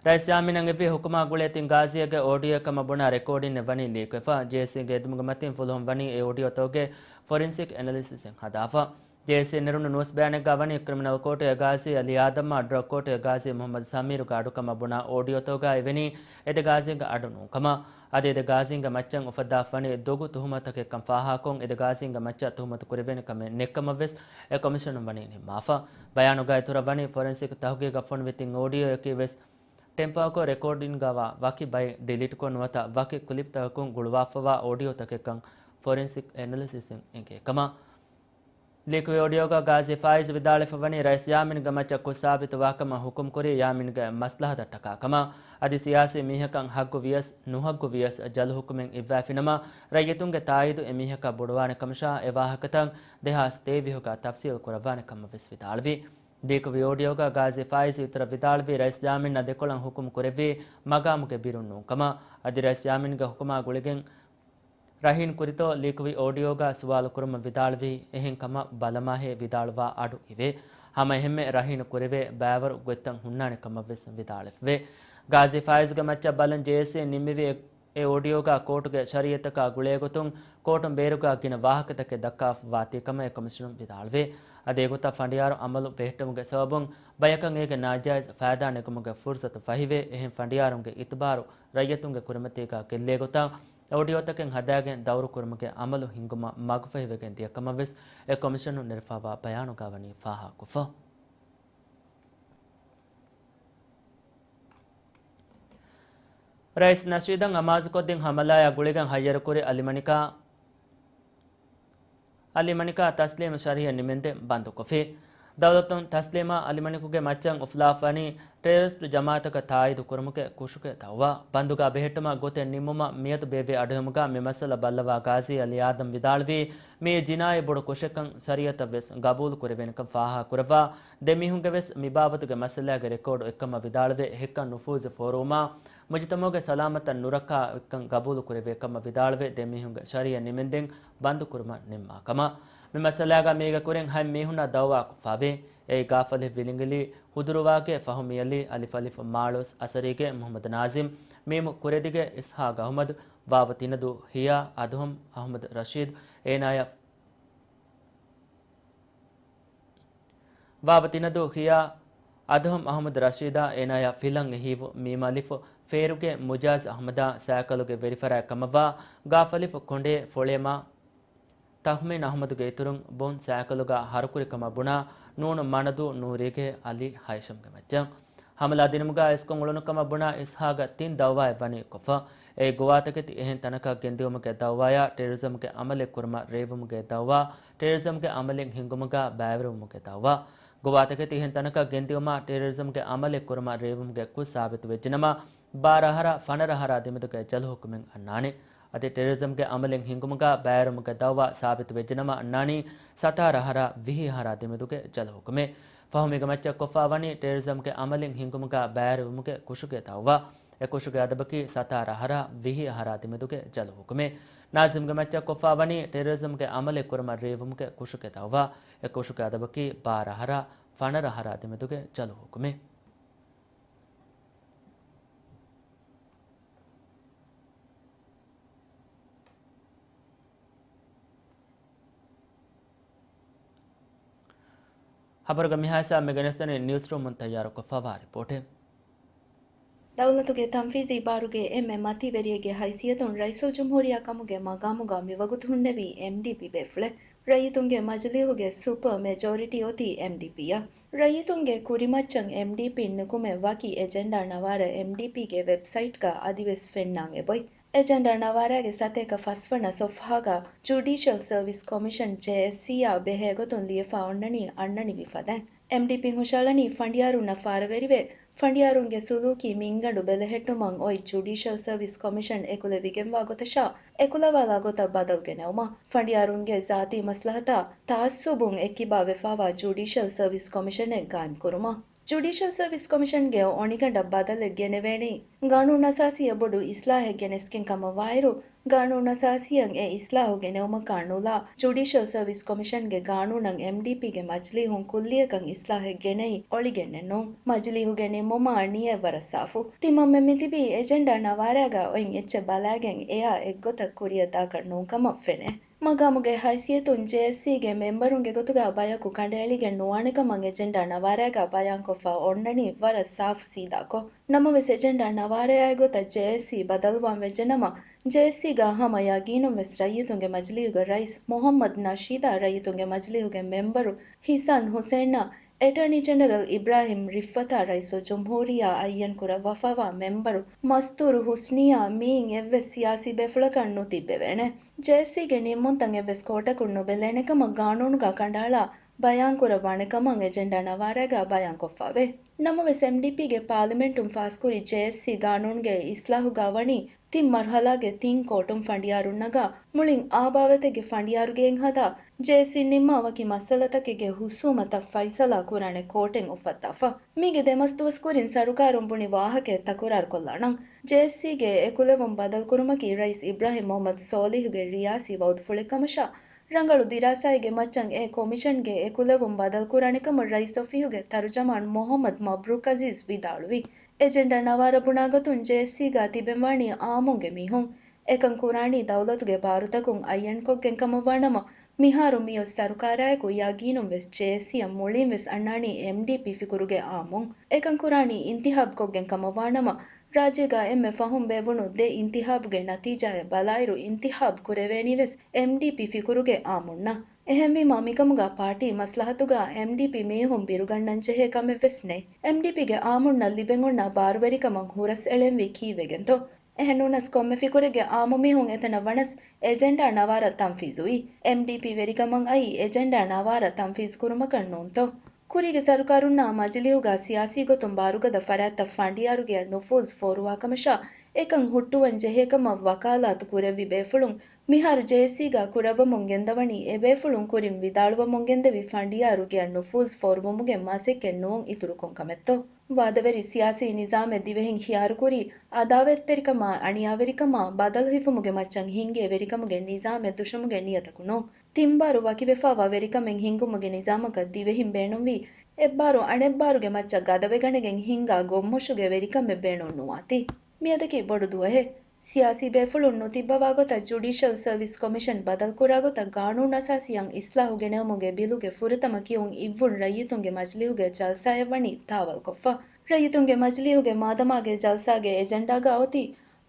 ރައީސް ޔާމީނަށް އިއްވި ހުކުމާ ގުޅޭ ތިން ގާޒީއެއްގެ އޯޑިއޯއެއް ކަމަށް ބުނާ ރެކޯޑިންއެއް ވަނީ ލީކްވެފަ. ޖޭއޭސީގެ އެދުމުގެ މަތިން ފުލުހުން ވަނީ އެ އޯޑިއޯތަކުގެ ފޮރެންސިކް އެނަލިސިސްއެއް ހަދާފަ. ޖޭއޭސީ ނެރުނު ނޫސް ބަޔާނެއްގަ ވަނީ ކްރިމިނަލް ކޯޓުގެ ގާޒީ އަލީ އާދަމްއާ ޑްރަގް ކޯޓުގެ ގާޒީ މުހައްމަދު ސަމީރުގެ އަޑު ކަމަށް ބުނާ އޯޑިއޯތަކުގައި ވަނީ އެ ދެ ގާޒީންގެ އަޑު ނޫންކަމަށް. އަދި އެ ދެ ގާޒީންގެ މައްޗަށް އުފައްދާފަ ވަނީ ދޮގު ތުހުމަތަކެއްކަން ފާހަގަކޮށް، އެ ދެ ގާޒީންގެ މައްޗަށް ތުހުމަތު ކުރެވޭނެ ކަމެއް ނެތްކަމަށް ވެސް އެ ކޮމިޝަނުން ވަނީ ނިންމާފަ. ބަޔާނުގައި އިތުރަށް ވަނީ ފޮރެންސިކް ތަހުގީގަށް ފޮނުވި ތިން އޯޑިއޯއަކީ ވެސް ޓެމްޕާކޮށް ރެކޯޑިންގަ ވާ ވަކި ބައެއް ޑިލީޓްކޮށް ނުވަތަ ވަކި ކްލިޕްތަކަކުން ގުޅުވާފަވާ އޯޑިއޯތަކެއްކަން ފޮރެންސިކް އެނަލިސިސްއިން އެނގޭ ކަމަށް. ލީކުވި އޯޑިއޯގަ ގާޒީ ފާއިޒް ވިދާޅުވެފަ ވަނީ ރައީސް ޔާމީންގެ މައްޗަށް ކުށް ސާބިތު ވާކަމަށް ހުކުމް ކުރީ ޔާމީންގެ މަސްލަހަތަށް ޓަކާ ކަމަށް. އަދި ސިޔާސީ މީހަކަށް ހައްގު ވިޔަސް ނުހައްގު ވިޔަސް ޖަލު ހުކުމެއް އިއްވައިފިނަމަ، ރައްޔިތުންގެ ތާއީދު އެ މީހަކަށް ބޮޑުވާނެ ކަމަށާ އެ ވާހަކަތައް ދެހާސް ތޭވީހުގަ ތަފްސީލް ކުރައްވާނެ ކަމަށް ވެސް ވިދާޅުވި. ލީކުވި އޯޑިއޯގަ ގާޒީ ފާއިޒް އިތުރަށް ވިދާޅުވީ ރައީސް ޔާމީނަށް ދެކޮޅަށް ހުކުމް ކުރެއްވީ މަގާމުގެ ބިރުން ނޫންކަމަށް. އަދި ރައީސް ޔާމީންގެ ހުކުމާ ގުޅިގެން ރަހީން ކުރިތޯ ލީކުވި އޯޑިއޯގަ ސުވާލު ކުރުމަށް ވިދާޅުވީ އެހެން ކަމަށް ބަލަމާހޭ ވިދާޅުވާ އަޑު އިވޭ. ހަމަ އެހެންމެ ރަހީން ކުރެވޭ ބައިވަރު ގޮތްތައް ހުންނާނެ ކަމަށް ވެސް ވިދާޅުވެފަވޭ. ގާޒީ ފާއިޒްގެ މައްޗަށް ބަލަން ޖޭއޭސީ ނިންމެވި އެ، އެ އޯޑިއޯގަ ކޯޓުގެ ޝަރީއަތަކާ ގުޅޭގޮތުން ކޯޓުން ބޭރުގަ ގިނަ ވާހަކަތަކެއް ދައްކާފަ ވާތީ ކަމަށް އެ ކޮމިޝަނުން ވިދާޅުވޭ. އަދި އެގޮތަށް ފަނޑިޔާރު އަމަލު ބެހެއްޓުމުގެ ސަބަބުން ބަޔަކަށް އޭގެ ނާޖާއިޒް ފައިދާ ނެގުމުގެ ފުރުސަތު ފަހިވޭ. އެހެން ފަނޑިޔާރުންގެ އިތުބާރު ރައްޔިތުންގެ ކުރިމަތީގަ ގެއްލޭގޮތަށް އޯޑިއޯތަކެއް ހަދާގެން ދައުރު ކުރުމުގެ އަމަލު ހިންގުމަށް މަގުފަހިވެގެން ދިޔަ ކަމަށް ވެސް އެ ކޮމިޝަނުން ނެރެފަވާ ބަޔާނުގަ ވަނީ ފާހަގަކޮށްފަ. ރައީސް ނަޝީދަށް އަމާޒުކޮށްދިން ހަމަލާޔާ ގުޅިގެން ހައްޔަރުކުރި އަލިމަނިކާ، އަލިމަނިކާ ތަސްލީމް ޝަރިއްޔަ ނިމެންދެން ބަންދުކޮށްފި. ދައުލަތުން ތަސްލީމާ އަލިމަނިކުގެ މައްޗަށް އުފުލާފަ ވަނީ ޓެރަރިސްޓު ޖަމާއަތަކަށް ތާއީދު ކުރުމުގެ ކުށުގެ ދައުވާ. ބަންދުގަ ބެހެއްޓުމަށް ގޮތެއް ނިންމުމަށް މިއަދު ބޭއްވި އަޑުއެހުމުގަ މި މައްސަލަ ބައްލަވާ ގާޒީ އަލީ އާދަމް ވިދާޅުވީ، މިއީ ޖިނާއީ ބޮޑު ކުށެއްކަން ޝަރީއަތަށް ވެސް ގަބޫލު ކުރެވޭނެކަން ފާހަގަ ކުރައްވާ، ދެ މީހުންގެ ވެސް މިބާވަތުގެ މައްސަލައިގެ ރެކޯޑު އޮތްކަމަށް ވިދާޅުވެ، ހެއްކަން ނުފޫޒު ފޯރުވުމާ، މުޖުތަމަޢުގެ ސަލާމަތަށް ނުރައްކާ އޮތްކަން ގަބޫލު ކުރެވޭ ކަމަށް ވިދާޅުވެ، ދެ މީހުންގެ ޝަރީއަ ނިމެންދެން ބަންދު ކުރުމަށް ނިންމާ ކަމަށް. މި މައްސަލާގަ މީގެ ކުރިން ހަތް މީހުންނާ ދައުވާ ކޮށްފަވޭ. އެއީ ގާފަލި ވިލިނގިލީ ހުދުރުވާގެ ފަހުމި އަލީ، އަލިފް އަލިފް މާޅޮސް އަސަރީގެ މުޙައްމަދު ނާޒިމް، މީމު ކުރެދިގެ އިސްހާގް އަޙްމަދު، ވާވަ ތިނަދޫ ހިޔާ އަދުހަމް އަޙްމަދު ރަޝީދު، އޭނާޔަށް ވާވަ ތިނަދޫ ހިޔާ އަދުހަމް އަހުމަދު ރަޝީދާ އޭނާޔާ ފިލަން އެހީވު މީމް އަލިފު ފޭރުގެ މުޖާޒް އަހްމަދާ ސައިކަލުގެ ވެރިފަރާތް ކަމަށްވާ ގާފަލިފު ކޮނޑޭ ފޮޅޭމާ ތަހުމީން އަހްމަދުގެ އިތުރުން ބުން ސައިކަލުގަ ހަރުކުރި ކަމަށް ބުނާ ނޫނު މަނަދޫ ނޫރީގެ އަލީ ހައިޝަމްގެ މައްޗަށް ހަމަލާ ދިނުމުގަ އިސްކޮށް އުޅުނު ކަމަށް ބުނާ އިސްހާގަށް ތިން ދައުވާއެއް ވަނީ ކޮށްފަ. އެއީ ގޮވާތަކެތި އެހެން ތަނަކަށް ގެންދިއުމުގެ ދައުވާޔާ ޓެރަރިޒަމްގެ އަމަލެއް ކުރުމަށް ރޭވުމުގެ ދައުވާ، ޓެރަރިޒަމްގެ އަމަލެއް ހިންގުމުގަ ބައިވެރިވުމުގެ ދައުވާ. ގޮވާތަކެތި އެހެން ތަނަކަށް ގެންދިއުމާ، ޓެރަރިޒަމްގެ އަމަލެއް ކުރުމަށް ރޭވުމުގެ ކުށް ސާބިތު ވެއްޖެނަމަ، ބާރަ އަހަރާ ފަނަރަ އަހަރާ ދެމެދުގެ ޖަލު ހުކުމެއް އަންނާނެ. އަދި ޓެރަރިޒަމްގެ އަމަލެއް ހިންގުމުގަ ބައިވެރިވުމުގެ ދައުވާ ސާބިތު ވެއްޖެނަމަ އަންނާނީ ސަތާރަ އަހަރާ ވިހި އަހަރާ ދެމެދުގެ ޖަލު ހުކުމެއް. ފަހުމީގެ މައްޗަށް ކޮށްފާވަނީ ޓެރަރިޒަމްގެ އަމަލެއް ހިންގުމުގަ ބައިވެރިވުމުގެ ކުށުގެ ދައުވާ. އެ ކުށުގެ އަދަބަކީ ސަތާރަ އަހަރާ ވިހި އަހަރާ ދެމެދުގެ ޖަލު ހުކުމެއް. ނާޒިމްގެ މައްޗަށް ކޮށްފާވަނީ ޓެރަރިޒަމްގެ އަމަލެއް ކުރުމަށް ރޭވުމުގެ ކުށުގެ ދައުވާ. އެ ކުށުގެ އަދަބަކީ ބާރަ އަހަރާ ފަނަރަ އަހަރާ ދެމެދުގެ ޖަލު ހުކުމެއް. ޚަބަރުގެ މިހާ ހިސާބުން މި ގެނެސްދެނީ ނިއުސްރޫމުން ތައްޔާރުކޮށްފައިވާ ރިޕޯޓެއް. ދައުލަތުގެ ތަންފީޒީ ބާރުގެ އެންމެ މަތިވެރިއެއްގެ ހައިސިއްޔަތުން ރައީސުލްޖުމްހޫރިއްޔާ ކަމުގެ މަގާމުގަ މިވަގުތު ހުންނެވީ އެމްޑީޕީ ބޭފުޅެއް. ރައްޔިތުންގެ މަޖިލީހުގެ ސުޕަ މެޖޯރިޓީ އޮތީ އެމްޑީޕީއަށް. ރައްޔިތުންގެ ކުރިމައްޗަށް އެމްޑީޕީން ނުކުމެ ވަކި އެޖެންޑާ ނަވާރަ އެމްޑީޕީގެ ވެބްސައިޓްގަ އަދިވެސް ފެންނާން އެބޮތް. އެޖެންޑާ ނަވާރާގެ ސަތޭކަ ފަސްވަނަ ސޮފްހާގަ ޖުޑީޝަލް ސަރވިސް ކޮމިޝަން، ޖޭއެސްސީއާ ބެހޭގޮތުން ލިޔެފަ އޮންނަނީ އަންނަނިވި ފަދައިން. އެމްޑީޕީން ހުށަހަޅަނީ ފަނޑިޔާރުންނަށް ފާރަވެރިވެ، ފަނޑިޔާރުންގެ ސުލޫކީ މިންގަނޑު ބެލެހެއްޓުމަށް އޮތް ޖުޑީޝަލް ސަރވިސް ކޮމިޝަން އެކުލެވިގެންވާ ގޮތަށާ، އެކުލަވާލާ ގޮތަށް ބަދަލު ގެނައުމަށް. ފަނޑިޔާރުންގެ ޒާތީ މަސްލަހަތާ ތަޢައްސުބުން އެއްކިބާ ވެފައިވާ ޖުޑީޝަލް ސަރވިސް ކޮމިޝަނެއް ގާއިމް ކުރުމަށް. ޖުޑީޝަލް ސަރވިސް ކޮމިޝަންގެ އޮނިގަނޑަށް ބަދަލެއް ގެނެވޭނީ، ގާނޫނުއަސާސީއަށް ބޮޑު އިސްލާހެއް ގެނެސްގެން ކަމަށް ވާއިރު، ގާނޫނުއަސާސީއަށް އެ އިސްލާހު ގެނެވުމަކާ ނުލާ، ޖުޑީޝަލް ސަރވިސް ކޮމިޝަންގެ ގާނޫނަށް އެމްޑީޕީގެ މަޖިލީހުން ކުއްލިއަކަށް އިސްލާހެއް ގެނައީ އޮޅިގެންނެއް ނޫން. މަޖިލީހުގެ ނިންމުމާ ނިޔަތް ވަރަށް ސާފު. ތިމަންމެން މިތިބީ އެޖެންޑާ ނަވާރާގަ އޮތް އެއްޗެއް ބަލައިގެން އެއާ އެއްގޮތަށް ކުރިއަށް ދާކަށް ނޫން ކަމަށް ފެނޭ. މަގާމުގެ ހައިސިއްޔަތުން ޖޭއެސްސީގެ މެމްބަރުންގެ ގޮތުގަ ބަޔަކު ކަނޑައެޅިގެން ނުވާނެ ކަމަށް އެޖެންޑާ ނަވާރާގަ ބަޔާންކޮށްފަ އޮންނަނީ ވަރަށް ސާފު ސީދާކޮށް. ނަމަވެސް އެޖެންޑާ ނަވާރާއާ ގޮތަށް ޖޭއެސްސީ ބަދަލުވާން ވެއްޖެނަމަ، ޖޭއެސްސީގަ ހަމަ ޔަގީނުން ވެސް ރައްޔިތުންގެ މަޖިލީހުގެ ރައީސް މުޙައްމަދު ނަޝީދާ ރައްޔިތުންގެ މަޖިލީހުގެ މެމްބަރު ހިސާން ހުސެއިންއާ، އެޓާނީ ޖެނެރަލް އިބްރާހިމް ރިއްފަތާ ރައީސުލްޖުމްހޫރިއްޔާ އައްޔަން ކުރައްވާފައިވާ މެމްބަރު މަސްތޫރު ހުސްނިއްޔާ މިއިން އެއްވެސް ސިޔާސީ ބޭފުޅަކަށް ނުތިއްބެވޭނެ. ޖޭއެސްސީގެ ނިންމުންތައް އެއްވެސް ކޯޓަކުން ނުބެލޭނެ ކަމަށް ގާނޫނުގަ ކަނޑައަޅާ ބަޔާންކުރައްވާނެ ކަމަށް އެޖެންޑާ ނަވާރާގަ ބަޔާންކޮށްފައިވޭ. ނަމަވެސް އެމްޑީޕީގެ ޕާލިމެންޓުން ފާސްކުރި ޖޭއެސްސީ ގާނޫނުގެ އިސްލާހުގަ ވަނީ ތިން މަރުހަލާގެ ތިން ކޯޓުން ފަނޑިޔާރުން ނަގާ، މުޅިން އާ ބާވަތެއްގެ ފަނޑިޔާރުގެއިން ހަދާ، ޖޭއެސްސީ ނިންމާ ވަކި މައްސަލަތަކެއްގެ ހުސޫމަތަށް ފައިސަލާ ކުރާނެ ކޯޓެއް އުފައްދާފަ. މީގެ ދެމަސް ދުވަސް ކުރިން ސަރުކާރުން ބުނި ވާހަކައެއް ތަކުރާރުކޮށްލާނަން. ޖޭއެސްސީގެ އެކުލެވުން ބަދަލުކުރުމަކީ ރައީސް އިބްރާހިމް މުޙައްމަދު ސޯލިހުގެ ރިޔާސީ ވައުދުފުޅެއް ކަމަށާ، ރަނގަޅު ދިރާސާއެއްގެ މައްޗަށް އެ ކޮމިޝަންގެ އެކުލެވުން ބަދަލުކުރާނެ ކަމަށް ރައީސް އޮފީހުގެ ތަރުޖަމާން މުޙައްމަދު މަބްރޫކް އަޒީޒް ވިދާޅުވި. އެޖެންޑާ ނަވާރަ ބުނާގޮތުން ޖޭއެސްސީގަ ތިބެންވާނީ އާއްމުންގެ މީހުން. އެކަން ކުރާނީ ދައުލަތުގެ ބާރުތަކުން އައްޔަންކޮށްގެން ކަމަށްވާނަމަ، މިހާރު މިއޮތް ސަރުކާރާއެކު ޔަގީނުން ވެސް ޖޭއެސްސީއަށް މުޅިން ވެސް އަންނާނީ އެމްޑީޕީ ފިކުރުގެ އާއްމުން. އެކަން ކުރާނީ އިންތިހާބްކޮށްގެން ކަމަށްވާނަމަ، ރާއްޖޭގަ އެންމެ ފަހުން ބޭއްވުނު ދެ އިންތިހާބުގެ ނަތީޖާއެއް ބަލާއިރު، އިންތިހާބް ކުރެވޭނީ ވެސް އެމްޑީޕީ ފިކުރުގެ އާއްމުންނަށް. އެހެންވީމާ، މިކަމުގަ ޕާޓީ މަސްލަހަތުގަ އެމްޑީޕީ މީހުން ބިރުގަންނަން ޖެހޭ ކަމެއްވެސް ނެތް. އެމްޑީޕީގެ އާއްމުންނަށް ލިބެން އޮންނަ ބާރުވެރިކަމަށް ހުރަސް އެޅެންވީ ކީއްވެގެންތޯ؟ އެހެންނޫނަސް، ކޮންމެ ފިކުރެއްގެ އާއްމު މީހުން އެތަނަށް ވަނަސް، އެޖެންޑާ ނަވާރަ ތަންފީޒުވީ. އެމްޑީޕީ ވެރިކަމަށް އައީ އެޖެންޑާ ނަވާރަ ތަންފީޒު ކުރުމަކަށް ނޫންތޯ؟ ކުރީގެ ސަރުކާރުންނާ މަޖިލީހުގަ ސިޔާސީ ގޮތުން ބާރުގަދަ ފަރާތްތައް ފަނޑިޔާރުގެއަށް ނުފޫޒު ފޯރުވާކަމަށާ، އެކަން ހުއްޓުވަން ޖެހޭކަމަށް ވަކާލާތު ކުރެއްވި ބޭފުޅުން މިހާރު ޖޭއެސްސީގަ ކުރައްވަމުން ގެންދަވަނީ އެބޭފުޅުން ކުރިން ވިދާޅުވަމުން ގެންދެވި ފަނޑިޔާރުގެއަށް ނުފޫޒު ފޯރުވުމުގެ މަސައްކަތް ނޫން އިތުރުކޮށް ކަމެއްތޯ؟ ވާދަވެރި ސިޔާސީ ނިޒާމެއް ދިވެހިން ޚިޔާރުކުރީ، އަދާވަތްތެރިކަމާ އަނިޔާވެރިކަމާ ބަދަލުހިފުމުގެ މައްޗަށް ހިންގޭ ވެރިކަމުގެ ނިޒާމެއް ދުށުމުގެ ނިޔަތަކު ނޫން. ތިންބާރު ވަކިވެފައިވާ ވެރިކަމެއް ހިންގުމުގެ ނިޒާމަކަށް ދިވެހިން ބޭނުންވީ، އެއްބާރު އަނެއްބާރުގެ މައްޗަށް ގަދަވެގަނެގެން ހިންގާ ގޮށްމޮށުގެ ވެރިކަމެއް ބޭނުން ނުވާތީ. މިއަދަކީ ބޮޑު ދުވަހެއް. ސިޔާސީ ބޭފުޅުން ނުތިއްބަވާ ގޮތަށް ޖުޑިޝަލް ސަރވިސް ކޮމިޝަން ބަދަލުކުރާ ގޮތަށް ގާނޫނުއަސާސީއަށް އިސްލާހު ގެނެވުމުގެ ބިލުގެ ފުރަތަމަ ކިޔުން އިއްވުން ރައްޔިތުންގެ މަޖިލީހުގެ ޖަލްސާއެއް ވަނީ ތާވަލްކޮށްފަ. ރައްޔިތުންގެ މަޖިލީހުގެ މާދަމާގެ ޖަލްސާގެ އެޖެންޑާގަ އޮތީ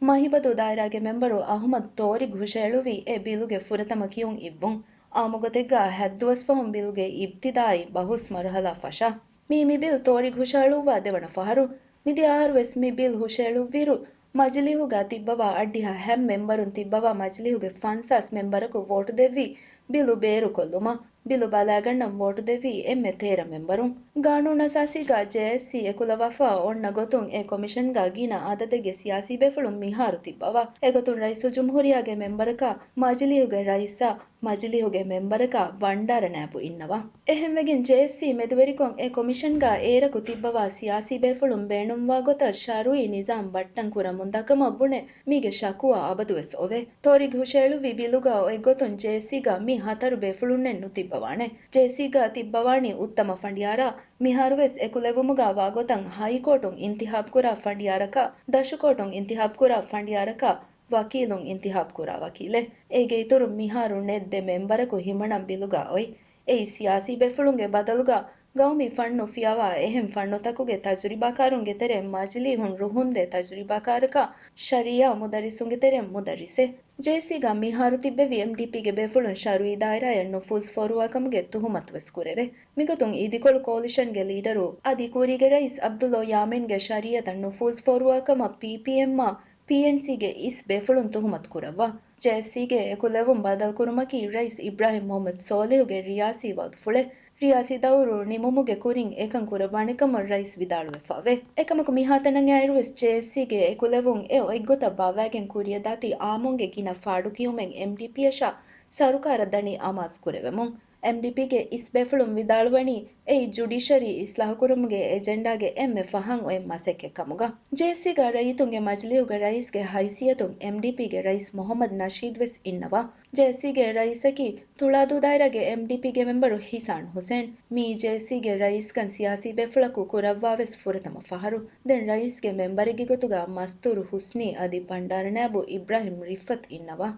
މަހިބަދޫ ދާއިރާގެ މެމްބަރު އަހުމަދު ތޯރިގް ހުށައެޅުއްވި އެ ބިލުގެ ފުރަތަމަ ކިޔުން އިއްވުން. އާއްމުގޮތެއްގަ ހަތްދުވަސް ފަހުން ބިލުގެ އިބްތިދާއީ ބަހުސް މަރުހަލާ ފަށާ. މި، މި ބިލް ތޯރިގް ހުށައެޅުއްވާ ދެވަނަ ފަހަރު. މިދިޔަ އަހަރުވެސް މި ބިލް ހުށައެޅުއްވިއިރު، މަޖިލީހުގަ ތިއްބަވާ އައްޑިހަ ހަ މެމްބަރުން ތިއްބަވާ މަޖިލީހުގެ ފަންސާސް މެމްބަރަކު ވޯޓު ދެއްވީ ބިލު ބޭރުކޮށްލުމަށް. ބިލު ބަލާގަންނަން ވޯޓު ދެއްވީ އެންމެ ތޭރަ މެމްބަރުން. ގާނޫނުއަސާސީގަ ޖޭއެސްސީ އެކުލަވާފަ އޮންނަ ގޮތުން އެ ކޮމިޝަންގަ ގިނަ އަދަދެއްގެ ސިޔާސީ ބޭފުޅުން މިހާރު ތިއްބަވާ. އެގޮތުން ރައީސުލްޖުމްހޫރިއްޔާގެ މެމްބަރަކާ، މަޖިލީހުގެ ރައީސާ، މަޖިލީހުގެ މެމްބަރަކާ ވަންޑާރަ ނައިބު އިންނަވާ. އެހެންވެގެން ޖޭއެސްސީ މެދުވެރިކޮށް އެ ކޮމިޝަންގަ އޭރަކު ތިއްބަވާ ސިޔާސީ ބޭފުޅުން ބޭނުންވާ ގޮތަށް ޝަރުއީ ނިޒާމް ބައްޓަން ކުރަމުން ދައްކަމަށް ބުނެ މީގެ ޝަކުވާ އަބަދުވެސް އޮވޭ. ތޯރިގް ހުށައެޅުއްވި ބިލުގަ އޮތްގޮތުން ޖޭއެސްސީގަ މި ހަތަރު ބޭފުޅުންނެއް ނުތިއްބަވާނެ. ޖޭއެސްސީގަ ތިއްބަވާނީ އުއްތަމަ ފަނޑިޔާރާ، މިހާރުވެސް އެކުލެވުމުގަ ވާގޮތަށް ހައިކޯޓުން އިންތިހާބްކުރާ ފަނޑިޔާރަކާ، ދަށުކޯޓުން އިންތިހާބްކުރާ ފަނޑިޔާރަކާ، ވަކީލުން އިންތިހާބްކުރާ ވަކީލެއް. އޭގެ އިތުރުން މިހާރު ނެތް ދެ މެމްބަރަކު ހިމަނަން ބިލުގަ އޮތް. އެއީ ސިޔާސީ ބޭފުޅުންގެ ބަދަލުގަ ގައުމީ ފަންނު ފިޔަވާ އެހެން ފަންނުތަކުގެ ތަޖުރިބާކާރުންގެ ތެރެއިން މަޖިލީހުން ރުހުންދޭ ތަޖުރިބާކާރަކާ، ޝަރީއާ މުދައްރިސުންގެ ތެރެއިން މުދައްރިސެއް. ޖޭއެސްސީގަ މިހާރު ތިއްބެވި އެމްޑީޕީގެ ބޭފުޅުން ޝަރުއީ ދާއިރާއަށް ނުފޫޒް ފޯރުވާކަމުގެ ތުހުމަތުވެސް ކުރެވޭ. މިގޮތުން އިދިކޮޅު ކޯލިޝަންގެ ލީޑަރު އަދި ކުރީގެ ރައީސް ޢަބްދުﷲ ޔާމީންގެ ޝަރީއަތަށް ނުފޫޒް ފޯރުވާކަމަށް ޕީޕީއެމްއާ، ޕީއެންސީގެ އިސް ބޭފުޅުން ތުހުމަތު ކުރައްވާ. ޖޭއެސްސީގެ އެކުލެވުން ބަދަލުކުރުމަކީ ރައީސް އިބްރާހިމް މުޙައްމަދު ސޯލިހުގެ ރިޔާސީ ވައުދުފުޅެއް. ރިޔާސީ ދައުރު ނިމުމުގެ ކުރިން އެކަން ކުރައްވާނެ ކަމަށް ރައީސް ވިދާޅުވެފައވޭ. އެކަމަކު މިހާތަނަށް އައިއިރުވެސް ޖޭއެސްސީގެ އެކުލެވުން އެ އޮތްގޮތަށް ބާއްވާގެން ކުރިއަށްދާތީ އާއްމުންގެ ގިނަ ފާޑުކިޔުމެއް އެމްޑީޕީއަށާ ސަރުކާރަށް ދަނީ އަމާޒު ކުރެވެމުން. އެމްޑީޕީގެ އިސް ބޭފުޅުން ވިދާޅުވަނީ، އެއީ ޖުޑިޝަރީ އިސްލާހުކުރުމުގެ އެޖެންޑާގެ އެންމެ ފަހަން އޮތް މަސައްކަތް ކަމުގަ. ޖޭއެސްސީގަ ރައްޔިތުންގެ މަޖިލީހުގެ ރައީސްގެ ހައިސިއްޔަތުން އެމްޑީޕީގެ ރައީސް މުޙައްމަދު ނަޝީދު ވެސް އިންނަވާ. ޖޭއެސްސީގެ ރައީސަކީ ތުޅާދޫ ދާއިރާގެ އެމްޑީޕީގެ މެމްބަރު ހިސާން ހުސެން. މިއީ ޖޭއެސްސީގެ ރައީސްކަން ސިޔާސީ ބޭފުޅަކު ކުރައްވާވެސް ފުރަތަމަ ފަހަރު. ދެން ރައީސްގެ މެމްބަރެއްގެ ގޮތުގަ މަސްތޫރު ހުސްނީ އަދި ބަންޑާރަ ނައިބު އިބްރާހިމް ރިފްއަތް އިންނަވާ.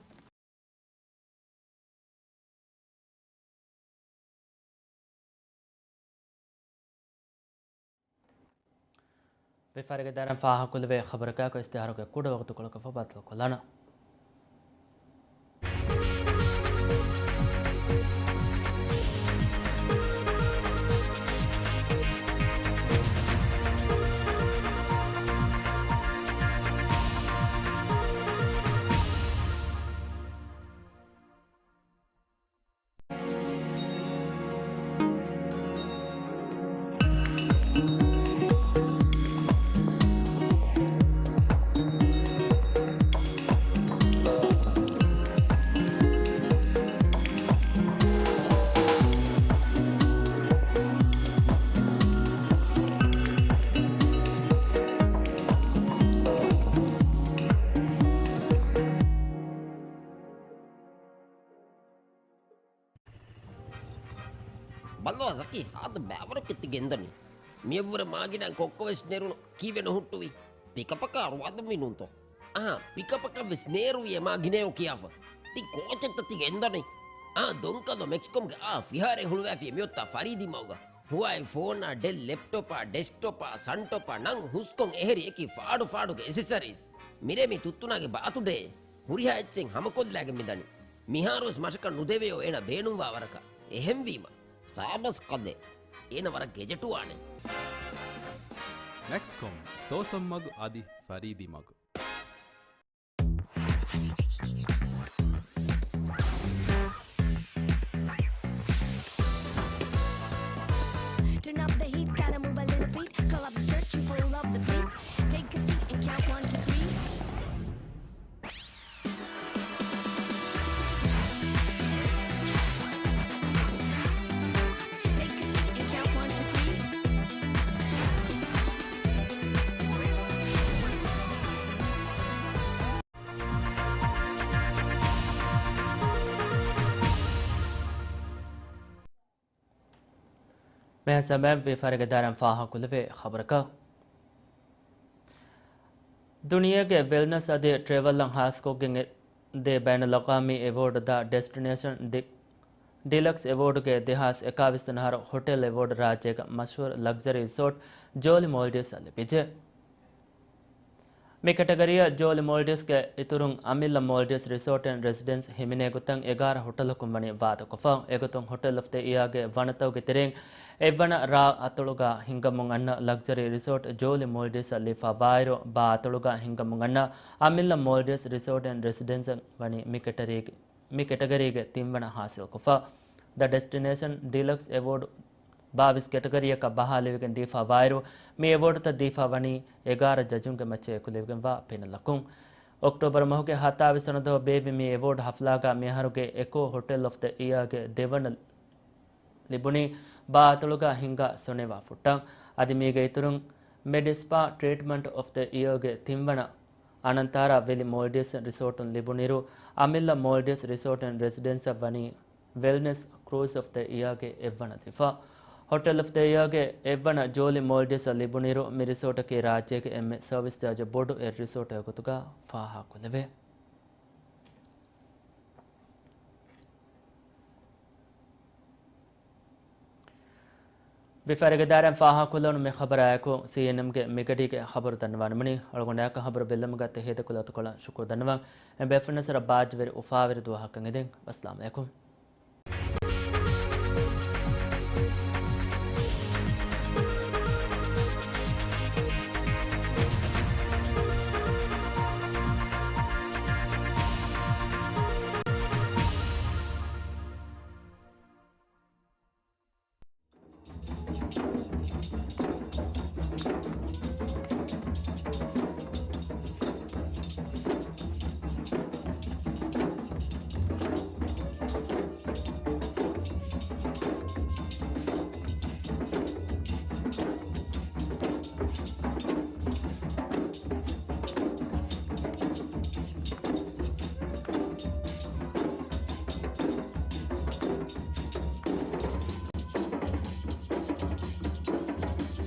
ވިޔަފާރިގެ ދަރަން ފާހަގަކުރެވޭ ޚަބަރަކާއެކު އިސްތިހާރުގެ ކުޑަ ވަގުތުކޮޅަކަށް ފަހު ބައްދަލުކޮށްލާނަން. ބައްލަވާ ޒަކީ، ހާދަ ބައިވަރަކަށް ތި ގެންދަނީ. މިއަށްވުރެ މާގިނަ ކޮއްކޮވެސް ނެރުނު ކީއްވެ ނުހުއްޓުވީ؟ ޕިކަޕަކާ ރުވާދުންވީ ނޫންތޯ؟ އަހާ، ޕިކަޕަކަށްވެސް ނޭރުވިއޭ މާ ގިނައޯ ކިޔާފަ. ތި ކޯޗެއްތަ ތި ގެންދަނީ؟ އާ، ދޮންކަލޯ މެކްސްކޮމްގެ އާ ފިހާރައެއް ހުޅުވައިފި މިއޮތާ ފަރީދީ މަގުގަ. ހުވާއި ފޯނާ، ޑެލް ލެޕްޓޮޕާ، ޑެސްކްޓޮޕާ، ސަންޓޮޕާ ނަން ހުސްކޮން އެހެރި އެކި ފާޑު ފާޑުގެ އެސެސަރީސް. މިރޭ މި ތުއްތުނާގެ ބާތުޑޭ. ހުރިހާ އެއްޗެއް ހަމަކޮށްލާގެން މިދަނީ. މިހާރުވެސް މަށަކަށް ނުދެވެޔޯ އޭނަ ބޭނުންވާ ވަރަކަށް. އެހެންވީމަ. ސާބަސް ކަލޭ. އޭނަ ވަރަށް ގެޖެޓުވާނެ. މެކްސްކޮމް، ސޯސަން މަގު އަދި ފަރީދީ މަގު. Turn up the heat, gotta move a little feet. Call up the search and pull up the fleet. Take a seat and count one, two, three. މިހާ ސަމައިން ވިޔަފާރިގެ ދާއިރާއިން ފާހަގަކުރެވޭ ޚަބަރަކަށް. ދުނިޔޭގެ ވެލްނަސް އަދި ޓްރެވަލްއަށް ހާސްކޮށްގެން އެ ދޭ ބައިނަލްއަގްވާމީ އެވޯޑް ދަ ޑެސްޓިނޭޝަން ޑި-، ޑިލަކްސް އެވޯޑްގެ ދެހާސް އެކާވީސް ވަނަ އަހަރު ހޮޓެލް އެވޯޑް ރާއްޖޭގެ މަޝްހޫރު ލަގްޒަރީ ރިސޯޓް ޖޯލި މޯލްޑިވްސްއަށް ލިބިއްޖެ. މި ކެޓަގަރީއަށް ޖޯލި މޯލްޑިވްސްގެ އިތުރުން އަމިއްލަ މޯލްޑިވްސް ރިސޯޓް އެންޑް ރެސިޑެންސް ހިމެނޭ ގޮތަށް އެގާރަ ހޮޓަލަކުން ވަނީ ވާދަކޮށްފަ. އެގޮތުން ހޮޓެލް އޮފް ދަ އިޔާގެ ވަނަތަކުގެ ތެރެއިން އެއްވަނަ ރާ އަތޮޅުގަ ހިންގަމުން އަންނަ ލަގްޒަރީ ރިސޯޓް ޖޯލި މޯލްޑިވްސްއަށް ލިބިފަ ވާއިރު، ބާ އަތޮޅުގަ ހިންގަމުން އަންނަ އަމިއްލަ މޯލްޑިވްސް ރިސޯޓް އެންޑް ރެސިޑެންސް ވަނީ މި ކެޓަރީގެ، މި ކެޓަގަރީގެ ތިންވަނަ ހާސިލްކޮށްފަ. ދަ ޑެސްޓިނޭޝަން ޑިލަކްސް އެވޯޑް ބާވީސް ކެޓަގަރީއަކަށް ބަހާލެވިގެން ދީފަ ވާއިރު، މި އެވޯޑްތައް ދީފަ ވަނީ އެގާރަ ޖަޖުންގެ މައްޗަށް އެކުލެވިގެންވާ ޕެނަލަކުން. އޮކްޓޯބަރު މަހުގެ ހަތާވީސް ވަނަ ދުވަހު ބޭއްވި މި އެވޯޑް ހަފްލާގަ މިއަހަރުގެ އެކޯ ހޮޓެލް އޮފް ދަ އިޔާގެ ދެވަނަ ލިބުނީ ބާ އަތޮޅުގަ ހިންގާ ސޮނެވާ ފުއްޓަށް. އަދި މީގެ އިތުރުން މެޑިސްޕާ ޓްރީޓްމަންޓް އޮފް ދަ އިޔާގެ ތިންވަނަ އަނަންތާރާ ވެލި މޯލްޑިވްސް ރިސޯޓުން ލިބުނިއިރު، އަމިއްލަ މޯލްޑިވްސް ރިސޯޓް އެންޑް ރެސިޑެންސަށް ވަނީ ވެލްނެސް ކްރޫޒް އޮފް ދަ އިޔާގެ އެއްވަނަ ދީފަ. ހޮޓެލް އޮފް ދަ އިޔާގެ އެއްވަނަ ޖޯލި މޯލްޑިވްސްއަށް ލިބުނިއިރު، މި ރިސޯޓަކީ ރާއްޖޭގެ އެންމެ ސަރވިސް ޗާޖް ބޮޑު އެއް ރިސޯޓެއް ގޮތުގަ ފާހަގަކޮށްލެވޭ. ވިޔަފާރިގެ ދާއިރާއިން ފާހަގަކޮށްލެވުނު މި ޚަބަރާއެކު، ސީއެންއެމްގެ މިގަޑީގެ ޚަބަރު ދަންނަވާނަމަނީ. އަޅުގަނޑާއެކު ޚަބަރު ބެއްލުމުގަ ތެހޭ ދެކޮޅަށް އަތުކޮޅަށް ޝުކުރު ދަންނަވަން. އެން ބޭފުޅުންނަށް ވަރަށް ބާއްޖަވެރި އުފާވެރި ދުވަހަކަށް އެދެން. އައްސަލާމު ޢަލައިކުމް.